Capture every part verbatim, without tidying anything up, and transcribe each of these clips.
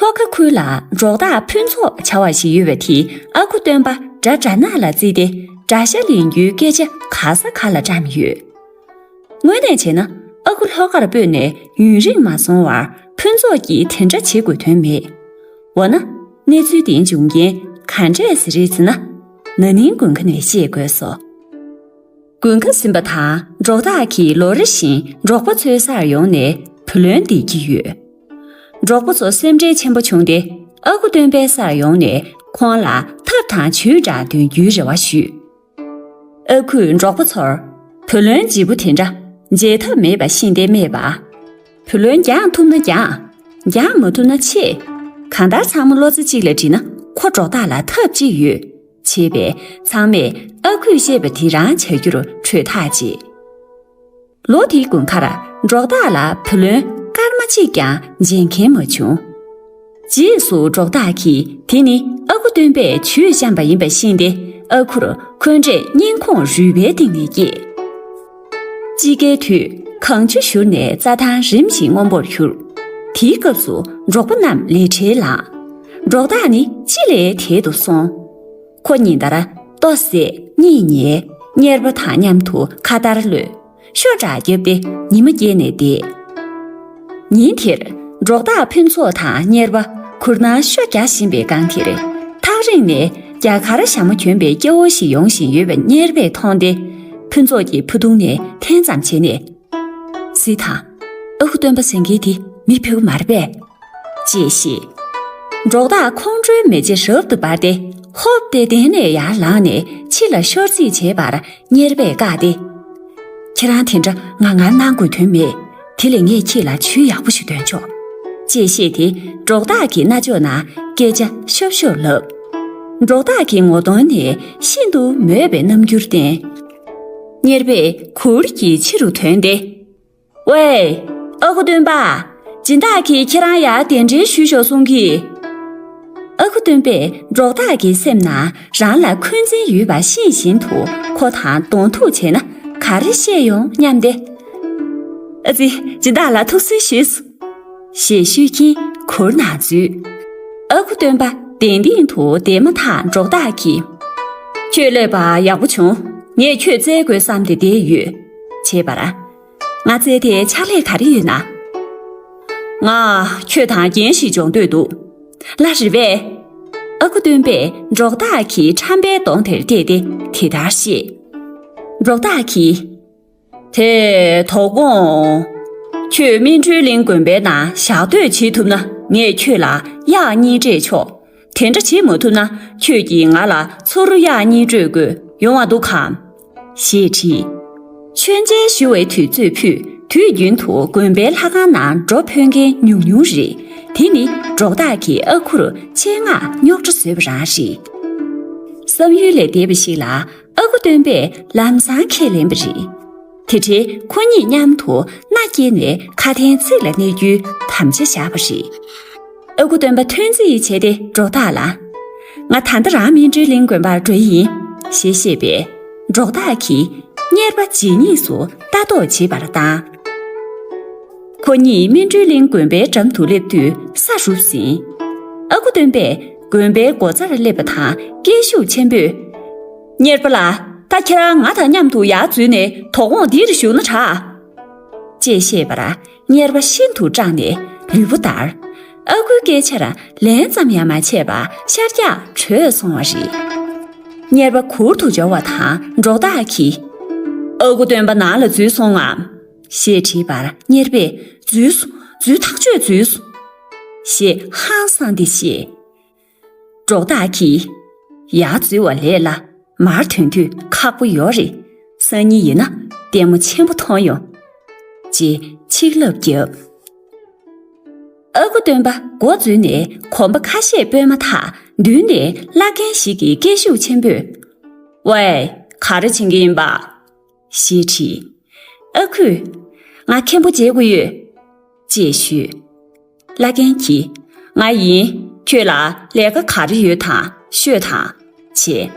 ལྷོ་ཁ་ཁུལ་ལ་འབྲོག་སྟག་ཕུན་ཚོགས་བྱ་བ་ཞིག་ཡོད་པ་དེས་ཨ་ཁུ་སྟོན་པ་དགྲ་དགྲ་ནག་ལ་བརྩིས་ཏེ་དགྲ་ཤ་ལེན་རྒྱུའི་སྐད་ཆ་ག་ས་ག་ལ་བཀྲམ་ཡོད། དངོས་གནས་བྱས་ན་ཨ་ཁུ་ལྷོ་ཁར་སྤོས་ནས་ཡུན་རིང་མ་སོང་བར་ཕུན་ཚོགས་ཀྱིས་དེ་འདྲ་བྱེད་དགོས་དོན་མེད། འོ་ན་གནས་ཚུལ་དེའི་འབྱུང་རྐྱེན་ག་འདྲས་སེ་རེད་ཟེར་ན། ན་ནིང་དགུན་ཁ་ནས་ཤེས་དགོས་སོ། དགུན་ཁ་ཟིན་པ་དང་འབྲོག་སྟག་གིས་ལོ་རེ་བཞིན་འབྲོག་པ་ཚོའི་སར་ཡོང་ནས་བུ་ལོན་འདེད་ཀྱི་ཡོད། འབྲོག་པ་ཚོ་སེམས་ཁྲལ་ཆེན་པོ་བྱུང་སྟེ་ཨ་ཁུ་སྟོན་པའི་སར་ཡོང་ནས་ཁོང་ལ་ཐབས་དང་ཇུས་འདྲ་འདོན་རྒྱུའི་རེ་བ་ཞུས། ཨ་ཁུས་འབྲོག་པ་ཚོར་བུ་ལོན་ལྗིད་པོ་དེ་འདྲ་འཇལ་ཐབས་མེད་པ་ཤེས་ཏེ་སྨྲས་པ། བུ་ལོན་འགྱངས་ཐུབ་ན་འགྱངས། འགྱངས་མ་ཐུབ་ན་ཆད། གང་ལྟར་ཚང་མ་བློ་རྩེ་གཅིག་ལ་བསྒྲིལ་ན་ཁོ་འབྲོག་སྟག་ལ་ཐབས་ཅིག་ཡོད། བྱས་པས་ཚང་མས་ཨ་ཁུས་བཤད་པ་དེ་རང་བྱ་རྒྱུར་གྲོས་ཐག་བཅད། ལོ་དེའི་དགུན་ཁར་འབྲོག་སྟག་ལ་བུ་ལོན་སྐར་མ་གཅིག་ཀྱང་འཇལ་མཁན་མ་བྱུང་། རྗེས་སུ་འབྲོག་སྟག་གིས་དེ་ནི་ཨ་ཁུ་སྟོན་པས་ཇུས་བཤམས་པ་ཡིན་པ་ཤེས་ཏེ་ཨ་ཁུར་འཁོན་འགྲས་སྙིང་ཁོང་རུས་པའི་གཏིང་ནས་སྐྱེས། དཔྱིད་ཀའི་དུས་གངས་ཆུ་བཞུར་ནས་རྩྭ་ཐང་རིམ་བཞིན་སྔོན་པོར་གྱུར། དེའི་སྐབས་སུ་འབྲོག་པ་རྣམས་ལས་བྲེལ་ལངས། འབྲོག་སྟག་ནི་ཅི་ལས་དལ་དུ་སོང་། ཁོ་ཉིན་ལྟར་ལྟོ་ཟས་གཉིད་ཉལ། གཉེར་པ་དང་མཉམ་དུ་ཁ་དར་གློད། ཤོ་འདྲ་བརྒྱབ་སྟེ་ཉི་མ་བསྐྱལ་ནས་བསྡད། ཉིན་དེར་འབྲོག་སྟག་ཕུན་ཚོགས་དང་གཉེར་པ་གུར་ནང་ཤོ་རྒྱག་བཞིན་པའི་སྒང་དེར་ཐག་རིང་ནས་རྒྱ་གར་ཞྭ་མོ་གྱོན་པའི་སྐྱ་བོ་ཞིག་ཡོང་བཞིན་ཡོད་པ་གཉེར་པས་མཐོང་སྟེ་ཕུན་ཚོགས་ཀྱི་ཕུ་ཐུང་ནས་འཐེན་ཙམ་བྱས་ནས། སི་ཐང་། ཨ་ཁུ་སྟོན་པ་ཟེར་མཁན་དེ་མི་ཕལ་པོ་མ་རེད་པས། ཅེས་བཤད། འབྲོག་སྟག་ཁོང་ཁྲོའི་མེ་ལྕེ་རབ་ཏུ་འབར་ཏེ་ཧོབ་སྟེ་གདན་ནས་ཡར་ལངས་ནས་ཕྱི་ལ་ཤོར་རྩིས་བྱས་པར་གཉེར་པས་བཀག་སྟེ། ཁྱེད་རང་དེ་འདྲ་ང་ངར་གནང་དགོས་དོན་མེད། དེ་ལས་ངས་ཁྱེད་ལ་ཇུས་ཡག་པོ་ཞིག་འདོན་ཆོག་ཅེས་བཤད་དེ་འབྲོག་སྟག་གི་རྣ་ཅོག་ནང་སྐད་ཆ་ཤབ་ཤོབ་ལབ། འབྲོག་སྟག་གི་ངོ་གདོང་ནས་ཤིན་ཏུ་མོས་པའི་རྣམ་འགྱུར་བསྟན། གཉེར་པས་གུར་གྱི་ཕྱི་རུ་ཐོན་ཏེ། ཝེ། ཨ་ཁུ་སྟོན་པ། སྦྱིན་བདག་གིས་ཁྱེད་རང་ཡར་གདན་འདྲེན་ཞུས་ཤོག་གསུང་གི། ཨ་ཁུ་སྟོན་པས་འབྲོག་སྟག་གི་སེམས་ནང་རང་ལ་འཁོན་འཛིན་ཡོད་པ་ཤེས་བཞིན་དུ་ཁོ་དང་གདོང་ཐུག་བྱས་ན་ག་རེ་བཤད་ཡོང་སྙམ་སྟེ། ཨ་ཙི། སྦྱིན་བདག་ལ་ཐུགས་གསོ་ཞུས། ཞེས་ཤོད་ཀྱིན་གུར་ནང་འཛུལ། ཨ་ཁུ་སྟོན་པ་གདན་སྟེང་དུ་བསྡད་མ་ཐག་འབྲོག་སྟག་གིས། ཁྱོད་སླེབས་པ་ཡག་པོ་བྱུང་། ངས་ཁྱོད་བཙལ་དགོས་བསམ་སྟེ་བསྡད་ཡོད། བྱས་པར། ང་བཙལ་ཏེ་ཕྱག་ལས་ག་རེ་ཡོད་ན། ང་ཁྱོད་དང་རྒྱན་ཞིག་སྦྱོང་འདོད་འདུག་ལ་རེད་པས། ཨ་ཁུ་སྟོན་པས་འབྲོག་སྟག་གི་ཁྲམ་པའི་གདོང་དེར་བལྟས་ཏེ་དེ་ལྟར་བཤད། འབྲོག་སྟག་གིས། དེ་དོ་དགོང་། ཁྱོད་སྨིན་གྲོལ་གླིང་དགོན་པའི་ནང་ཞག་སྡོད་བྱེད་ཐུབ་ན་ངས་ཁྱོད་ལ་གཡག་གཉིས་སྤྲད་ཆོག་དེ་འདྲ་བྱེད་མ་ཐུབ་ན་ཁྱོད་ཀྱིས་ང་ལ་ཚུར་གཡག་གཉིས་སྤྲོད་དགོས་ཡོང་བ་འདུག་གམ། ཞེས་དྲིས། མཆོད་མཇལ་ཞུ་བའི་དུས་ཚོད་ཕུད་དུས་རྒྱུན་དུ་དགོན་པའི་ལྷ་ཁང་ནང་འགྲོ་ཕོད་མཁན་ཉུང་ཉུང་རེད། དེ་ནི་འབྲོག་སྟག་གིས་ཨ་ཁུར་ཆེད་མངགས་རྙོག་དྲ་བཟོས་པ་རང་རེད། བསམ་ཡུལ་ལས་འདས་པ་ཞིག་ལ་ཨ་ཁུ་སྟོན་པས་ལམ་སང་ཁས་ལེན་པ་རེད། དེ་འཕྲལ་ཁོ་གཉིས་མཉམ་དུ་མནའ་སྐྱེལ་ནས་ཁ་དན་ཚིག་ལ་གནས་རྒྱུའི་དམ་བཅའ་བཞག་པ་རེད། ཨ་ཁུ་སྟོན་པ་ཐོན་རྩིས་བྱས་ཏེ་འབྲོག་སྟག་ལ། ང་ད་ལྟ་རང་སྨིན་གྲོལ་གླིང་དགོན་པར་འགྲོ་ཡི་ཡིན། ཞེས་བཤད་པས། འབྲོག་སྟག་གིས་གཉེར་པ་རྗེས་ཉིད་སུ་ལྟ་རྟོག་བྱེད་པར་བཏང་། ཁོ་གཉིས་སྨིན་གྲོལ་གླིང་དགོན་པའི་འགྲམ་དུ་སླེབས་དུས་ས་རུབ་ཟིན། ཨ་ཁུ་སྟོན་པས་དགོན་པའི་སྒོ་རྩར་སླེབས་པ་དང་སྐད་ཤུགས་ཆེན་པོས། གཉེར་པ་ལགས། ད་ཁྱེད་རང་ང་དང་མཉམ་དུ་ཡར་འཛུལ་ནས་དོ་དགོང་འདིར་བཞུགས་ན་དྲག་ཅེས་བཤད་པར་གཉེར་པ་ཤིན་ཏུ་སྐྲག་ནས་ལུས་པོ་འདར། ཨ་ཁུའི་སྐད་ཆར་ལན་ཙམ་ཡང་མ་བྱས་པར་ཤར་རྒྱག་བྲོས་སོང་བ་རེད། གཉེར་པ་གུར་དུ་འབྱོར་བ་དང་འབྲོག་སྟག་གིས། ཨ་ཁུ་སྟོན་པ་ནང་ལ་འཛུལ་སོང་ངམ། ཞེས་དྲིས་པར་གཉེར་པས། འཛུལ་སོང་། འཛུལ་ཐག་ཆོད་འཛུལ་སོང་། ཞེས་ཧང་སངས་ཏེ་བཤད། འབྲོག་སྟག་གིས། ཡར་འཛུལ་བ་ལས་སླ་མར་ཐོན་དུས་ཁག་པོ་ཡོད་རེད། སང་ཉིན་ཡིན་ན་ལྟད་མོ་ཆེན་པོ་མཐོང་ཡོང་། ཅེས་ཆིག་ལབ་བརྒྱབ། ཨ་ཁུ་སྟོན་པ་སྒོ་འཛུལ་ནས་གོམ་པ་ཁ་ཤས་སྤོས་མ་ཐག་མདུན་ནས་བླ་རྒན་ཞིག་གིས་སྐད་ཤུགས་ཆེན་པོས། ཝེ། ག་རེ་བྱེད་ཀྱི་ཡིན་པ། ཞེས་དྲིས། ཨ་ཁུས། ང་མཁན་པོ་མཇལ་དགོས་ཡོད། ཅེས་ཞུས། བླ་རྒན་གྱིས། ང་ཡིན། ཁྱོད་ལ་ལས་ཀ་ག་རེ་ཡོད་དང་ཤོད་དང་། བྱས།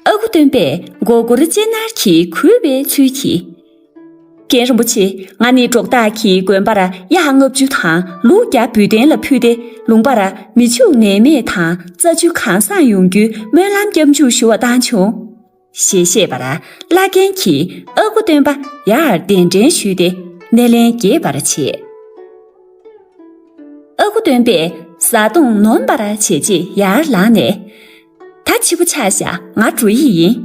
ཨ་ཁུ་སྟོན་པས་མགོ་སྒོར་ལྕེ་ནར་གྱིས་གུས་པའི་ཚུལ་གྱིས། རྒན་རིན་པོ་ཆེ། ང་ནི་འབྲོག་བདག་གིས་དགོན་པར་གཡག་ལྔ་བཅུ་དང་ལུག་བརྒྱ་འབུལ་གཏན་ལ་ཕུལ་ཏེ། ལུང་པར་མི་ཕྱུགས་ནད་མེད་དང་རྩྭ་ཆུ་གང་བཟང་ཡོང་རྒྱུའི་སྨོན་ལམ་སྐྱབས་འཇུག་ཞུ་བར་བཏང་བྱུང་། ཞེས་བཤད་པར། བླ་རྒན་གྱིས་ཨ་ཁུ་སྟོན་པ་ཡར་གདན་འདྲེན་ཞུས་ཏེ། སྣེ་ལེན་རྒྱས་པར་བྱས། ཨ་ཁུ་སྟོན་པས་བཟའ་བཏུང་ནོན་པར་བྱས་རྗེས་ཡར་ལངས་ནས། ད་ཕྱི་པོ་ཆགས་ཤག་ང་འགྲོ་ཡི་ཡིན།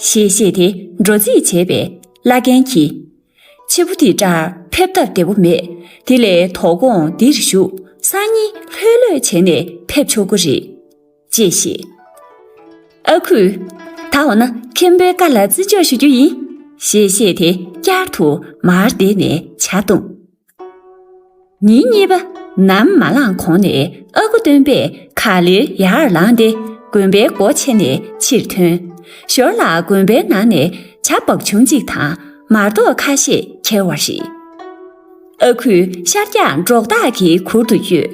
ཞེས་བཤད་དེ་འགྲོ་རྩིས་བྱས་པས། བླ་རྒན་གྱིས། ཕྱི་པོ་དེ་འདྲར་ཕེབས་སྟབས་བདེ་པོ་མེད། དེ་ལས་དོ་དགོང་འདིར་བཞུགས། སང་ཉིན་ལྷོད་ལྷོད་བྱས་ནས་ཕེབས་ཆོག་གི་རེད། ཅེས་བཤད། ཨ་ཁུས། ད་འོ་ན་མཁན་པོའི་བཀའ་ལ་བརྩི་འཇོག་ཞུ་རྒྱུ་ཡིན། ཞེས་བཤད་དེ་བསྐྱར་དུ་མར་བསྡད་ནས་ཇ་བཏུངས། ཉིན་གཉིས་པ་ནམ་མ་ལངས་གོང་ནས་ཨ་ཁུ་སྟོན་པས་ག་ལེར་ཡར་ལངས་ཏེ་དགོན་པའི་སྒོ་ཕྱེ་ནས་ཕྱིར་ཐོན། ཞོར་ལ་དགོན་པའི་ནང་ནས་ཇ་སྦག་ཆུང་གཅིག་དང་མར་ཏོག་ཁ་ཤས་ཁྱེར་བ་རེད། ཨ་ཁུས་ཤར་རྒྱག་འབྲོག་བདག་གི་གུར་དུ་བསྐྱོད།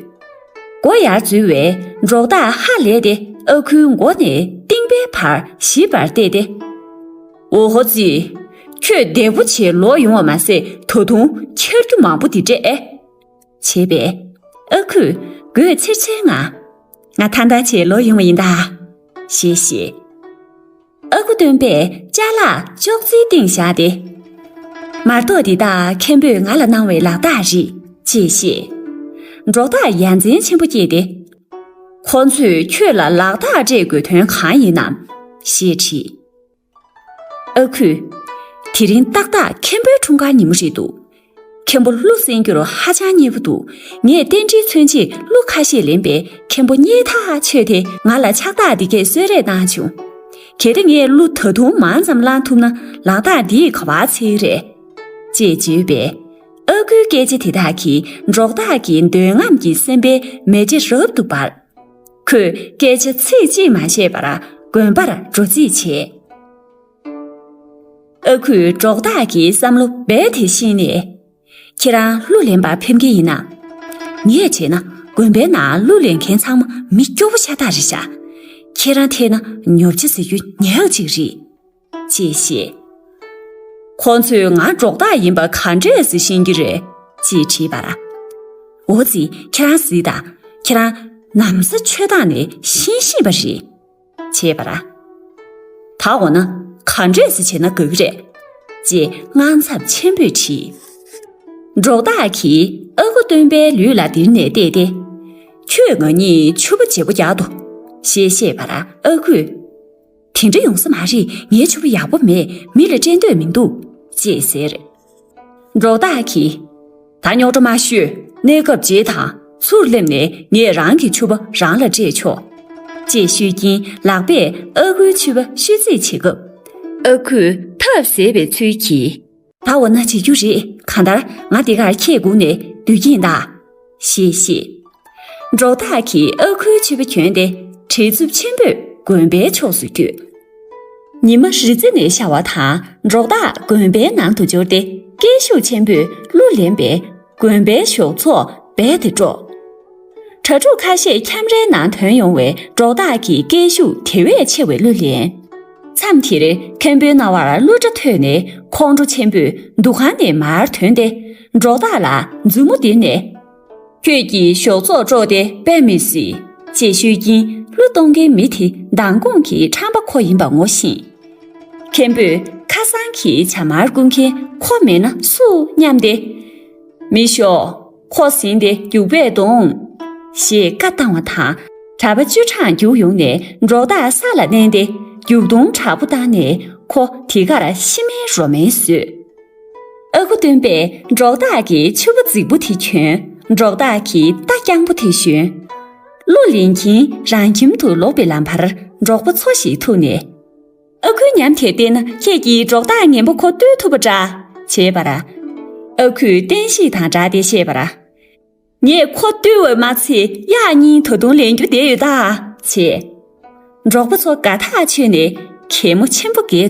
སྒོ་ཡར་འཛུལ་བས་འབྲོག་བདག་ཧ་ལས་ཏེ་ཨ་ཁུའི་མགོ་ནས་རྟིང་པའི་བར་ཞིབ་པར་བལྟས་ཏེ། འོ་ཧོ་ཙི། ཁྱོད་བདེ་པོ་བྱས་ལོག་ཡོང་བ་མ་ཟད་ད་དུང་འཁྱེར་རྒྱུ་མང་པོ་འདི་སྤྲད་ཨེ། བྱས་པས། ཨ་ཁུས་དགོད་ཚེར་ཚེར་ངང་། ང་ཐང་ཐང་བྱས་ལོག་ཡོང་བ་ཡིན་ད། ཞེས་བཤད། ཨ་ཁུ་སྟོན་པས་ཅ་ལག་ཅོག་ཙེའི་སྟེང་བཞག་སྟེ། མར་ཏོག་འདི་དག་མཁན་པོས་ང་ལ་གནང་བའི་ལག་རྟགས་རེད། ཅེས་བཤད། འབྲོག་བདག་ཡ་མཚན་ཆེན་པོ་སྐྱེས་ཏེ། ཁོ་ཚོས་ཁྱོད་ལ་ལག་རྟགས་སྤྲད་དགོས་དོན་གང་ཡིན་ནམ། ཞེས་དྲིས། ཨ་ཁུས། དེ་རིང་ཏག་ཏག་མཁན་པོའི་འཁྲུངས་སྐར་ཉིན་མོ་རེད་འདུག་མཁན་པོ་གླུ་གསན་རྒྱུར་ཧ་ཅང་མཉེས་པོ་འདུག་ངས་རྟེན་འབྲེལ་མཚོན་ཆེད་གླུ་ཁ་ཤས་ལེན་པས་མཁན་པོ་མཉེས་ཐག་ཆོད་དེ་ང་ལ་ཕྱག་རྟགས་འདི་གས་གསོལ་རས་གནང་བྱུང་། གལ་ཏེ་ངས་གླུ་ད་དུང་མང་ཙམ་བླངས་ཐུབ་ན་ལག་རྟགས་འདིས་ག་པར་འཚོལ་གྱི་རེད། ཅེས་བརྗོད་པས། ཨ་ཁུའི་སྐད་ཆ་དེ་དག་གིས་འབྲོག་བདག་གི་འདོད་རྔམ་གྱི་སེམས་པའི་མེ་ལྕེ་རབ་ཏུ་འབར། ཁོས་སྐད་ཆ་ཚིག་གཅིག་མ་བཤད་པར་དགོན་པར་འགྲོ་རྩིས་བྱས། ཨ་ཁུས་འབྲོག་བདག་གི་བསམ་བློ་རྦད་དེ་ཤེས་ནས། ཁྱེད་རང་གླུ་ལེན་པར་ཕེབས་མཁན་ཡིན་ན། ངས་བྱས་ན་དགོན་པའི་ནང་གླུ་ལེན་མཁན་ཚང་མ་མི་སྐྱོ་པོ་ཤ་སྟག་རེད་ཤག་ཁྱེད་རང་ཐད་ན་ཉོབ་ཆ་ཟེར་རྒྱུ་ཉག་གཅིག་རེད། ཅེས་བཤད། ཁོང་ཚོས་ང་འབྲོག་བདག་ཡིན་པ་ག་འདྲས་སེ་ཤེས་ཀྱི་རེད། ཅེས་དྲིས་པར། འོ་ཙི་ཁྱེད་རང་གཟིགས་དང་། ཁྱེད་རང་ན་བཟའ་མཆོད་སྟངས་ནས་ཤེས་ཤེས་པ་རེད། བྱས་པར། ད་འོ་ན་ག་འདྲས་སེ་བྱས་ན་དགའ་གི་རེད། ཅེས་དངངས་འཚབ་ཆེན་པོས་དྲིས། འབྲོག་བདག་གིས་ཨ་ཁུ་སྟོན་པའི་ལུས་ལ་དེར་ནས་བལྟས་ཏེ། ཁྱོད་ང་གཉིས་ཕྱུ་པ་བརྗེ་པོ་རྒྱག་དོ། ཞེས་བཤད་པར་ཨ་ཁུས། དེ་འདྲ་ཡོང་ས་མ་རེད། ངའི་ཕྱུ་པ་ཡག་པོ་མེད། མི་ལ་སྤྲད་འདོད་མི་འདུག་ཅེས་ཟེར། འབྲོག་བདག་གིས། ད་རྙོག་དྲ་མ་ཤོད། གནས་སྐབས་བརྗེད་དང་ཚུར་སླེབས་ནས་ངས་རང་གི་ཕྱུ་པ་རང་ལ་སྤྲད་ཆོག་ཅེས་ཤོད་ཀྱིན་ལག་པས་ཨ་ཁུའི་ཕྱུ་པ་བཤུད་རྩིས་བྱེད་སྐབས། ཨ་ཁུས་ཐབས་ཟད་པའི་ཚུལ་གྱིས། ད་འོ་ན་བྱེད་རྒྱུ་རེད། གང་ལྟར་ང་འདི་གར་ཁྱེད་སྒུག་ནས་སྡོད་ཀྱིན་གདའ། ཞེས་བཤད། འབྲོག་བདག་གིས་ཨ་ཁུའི་ཕྱུ་པ་གྱོན་ཏེ་བྲེལ་འཚུབ་ཆེན་པོས་དགོན་པའི་ཕྱོགས་སུ་བསྐྱོད། ཉི་མ་རི་རྩེ་ནས་ཤར་བ་དང་འབྲོག་བདག་དགོན་པའི་ནང་དུ་འབྱོར་ཏེ་སྐད་ཤུགས་ཆེན་པོས་གླུ་ལེན་པས་དགོན་པའི་ཞོགས་ཚོགས་རྦད་དེ་དཀྲོགས། གྲྭ་ཕྲུག་ཁ་ཤས་ཁྱམས་རའི་ནང་ཐོན་ཡོང་བས་འབྲོག་བདག་གིས་སྐད་ཤུགས་དེ་བས་ཆེ་བའི་གླུ་ལེན། མཚམས་དེར་མཁན་པོའི་རྣ་བར་གླུ་སྒྲ་ཐོས་ནས་ཁོང་ཁྲོ་ཆེན་པོས་འདུ་ཁང་ནས་མར་ཐོན་ཏེ་འབྲོག་བདག་ལ་མཛུབ་མོ་བསྟན་ནས། ཁྱོད་ཀྱིས་ཞོགས་ཚོགས་དཀྲོགས་ཏེ་དཔེ་མི་སྲིད། ཅེས་ཤོད་ཀྱིན་གླུ་གཏོང་མཁན་མི་དེ་མདང་དགོང་གི་ཁྲམ་པ་ཁོ་ཡིན་པ་ངོ་ཤེས། མཁན་པོས་ཁ་སང་གི་ཇ་དམར་བསྐུར་མཁན་ཁོ་མིན་ན་སུ་སྙམ་སྟེ། མི་ཤོག་ཁོ་ཟིན་ཏེ་རྒྱུག་པས་རྡུང་། ཞེས་བཀའ་བཏང་བ་དང་། གྲྭ་པ་བཅུ་གྲངས་རྒྱུགས་ཡོང་ནས་འབྲོག་བདག་ས་ལ་མནན་ཏེ་རྒྱུག་རྡུང་དྲག་པོ་བཏང་ནས་ཁོ་དེ་གར་ཤི་མེད་རོ་མེད་བཟོས། ཨ་ཁུ་སྟོན་པས་འབྲོག་བདག་གི་ཕྱུ་པ་རྫིག་པོ་དེ་གྱོན། འབྲོག་བདག་གི་རྟ་རྐྱང་པོ་དེ་ཞོན། གླུ་ལེན་གྱིན་རང་ཁྱིམ་དུ་ལོག་པའི་ལམ་བར་འབྲོག་པ་མཚོ་ཞིག་ཐུག་ནས། ཨ་ཁུའི་ཉམས་དེར་བལྟས་ན་ཁྱེད་ཀྱིས་འབྲོག་བདག་ངན་པ་ཁོ་བཏུལ་ཐུབ་པ་འདྲ། བྱས་པར། ཨ་ཁུས་བསྟན་བཤིག་དང་སྦྲགས་ཏེ་བཤད་པར། ངས་ཁོ་བཏུལ་བ་མ་ཚད་གཡག་གཉིས་ད་དུང་ལེན་རྒྱུ་བསྡད་ཡོད་ད། བྱས། འབྲོག་པ་ཚོ་དགའ་ཐག་ཆོད་ནས་གད་མོ་ཆེན་པོ་བགད།